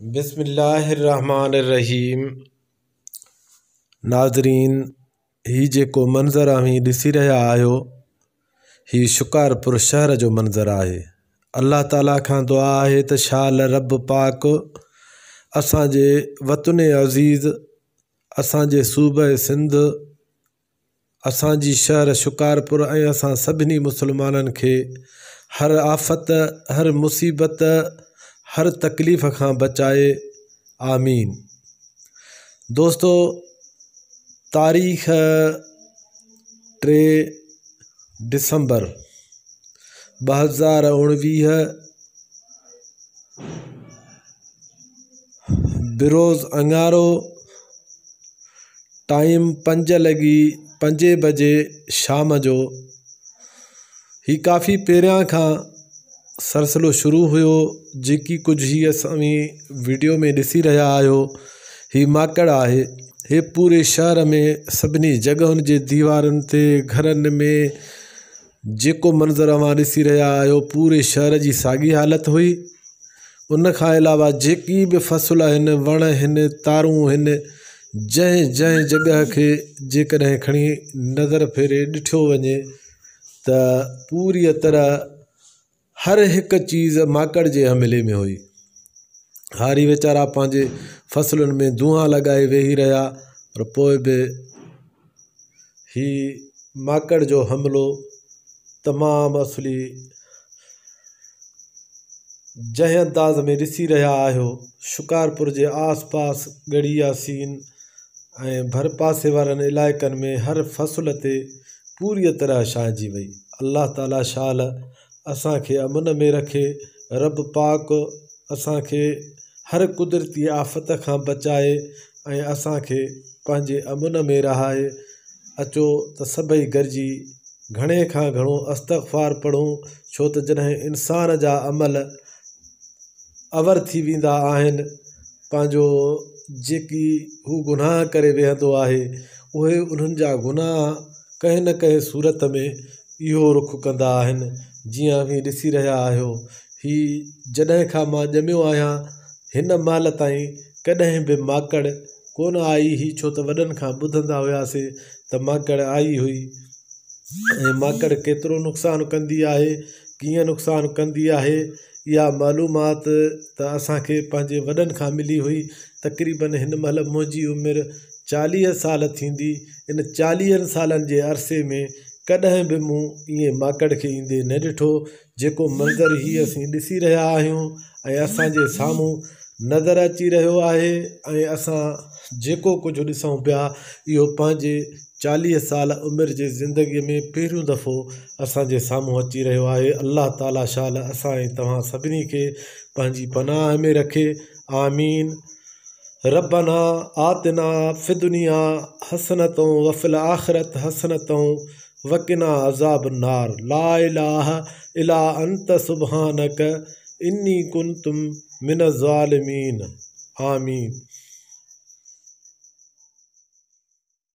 بسم الله الرحمن الرحيم ناظرين هي جيڪو منظر اوهين ڏسي رهيا آهيو هي شڪارپور شهر جو منظر آهي. الله تعالي کان دعا آهي ته شال رب پاڪ اسان جي وطن عزيز اسان جي صوبه سنڌ اسان جي شهر شڪارپور ۽ اسان سڀني مسلمانن کي هر آفت هر مصيبت هر تڪليف کان بچائي آمين دوستو تاريخ 3 ڊسمبر 2019 بروز اڱارو ٽائيم پنج لڳي پنجين بجي شام جو هي ڪافي پهريان کان سلسلو شروع هيو جيڪي ڪجهه هي اسان وڊيو ۾ ڏسي رهيا آهيو هي ماڪڙ آهي هي پوري شهر ۾ سڀني جڳهن جي ديوارن تي گهرن ۾ جيڪو منظر اوهان ڏسي رهيا آهيو پوري شهر جي ساڳي حالت هئي ان کان علاوه جيڪي به فصل آهن وڻ آهن تارون آهن جنهن جنهن جڳهه کي جيڪڏهن کڻي نظر ڦيري ڏٺو وڃي ته پوريء طرح هر هڪ چيز ماڪڙ جي حملي ۾ هئي. هاري ويچارا پنهنجي فصلن ۾ دونهان لڳائي ويهي رهيا پر پوء به هي ماڪڙ جو حملو تمام اصلي جنهن انداز ۾ ڏسي رهيا آهيو شڪارپور جي آس پاس ڳڙهي ياسين ۽ ڀرپاسي وارن علائقن ۾ هر فصل تي پوريء طرح ڇانئجي وئي. الله تعالي شال اسان کي امن ۾ رکي. رب پاڪ اسان کي هر قدرتي آفت کان بچائي ۽ اسان کي پنهنجي امن ۾ رهائي. اچو ته سڀئي گڏجي گهڻي کان گهڻو استغفار پڙهون ڇو ته جڏهن انسان جا عمل اور ٿي ويندا آهن پنهنجو جيڪي هو گناهه ڪري ويهندو آهي اهي انهن جا گناهه ڪنهن نه ڪنهن صورت ۾ اهو رخ ڪندا آهن جيئن اوهين ڏسي رهيا آهيو هي جڏهن کان مان ڄميو آهيان هن مهل تائين ڪڏهن به ماڪڙ ڪونه آئي هئي ڇو ته وڏن کان ٻڌندا هياسي ته ماڪڙ آئي هئي ۽ ماڪڙ ڪيترو نقصان ڪندي آهي ڪيئن نقصان ڪندي آهي اها معلومات ته اسان کي پنهنجي وڏن کان ملي هئي تقريبن هن مهل منهنجي عمر 40 سال ٿيندي ان 40 سالن جي عرصي ۾ ڪڏهن به مون ائين ماڪڙ کي ايندي نه ڏٺو جيڪو منظر هي اسين ڏسي رهيا آهيون ۽ اسان جي سامهون نظر اچي رهيو آهي ۽ اسان جيڪو ڪجهه ڏسون پيا اهو پنهنجي 40 سال عمر جي زندگي ۾ پهريون دفعو اسان جي سامهون اچي رهيو آهي الله تعالي شال اسان ۽ توهان سڀني کي پنهنجي پناهه ۾ رکي آمين ربنا آتنا في الدنيا حسنة وفي الآخرة حسنة وقنا عذاب النار لا اله الا انت سبحانك اني كنت من الظالمين آمين.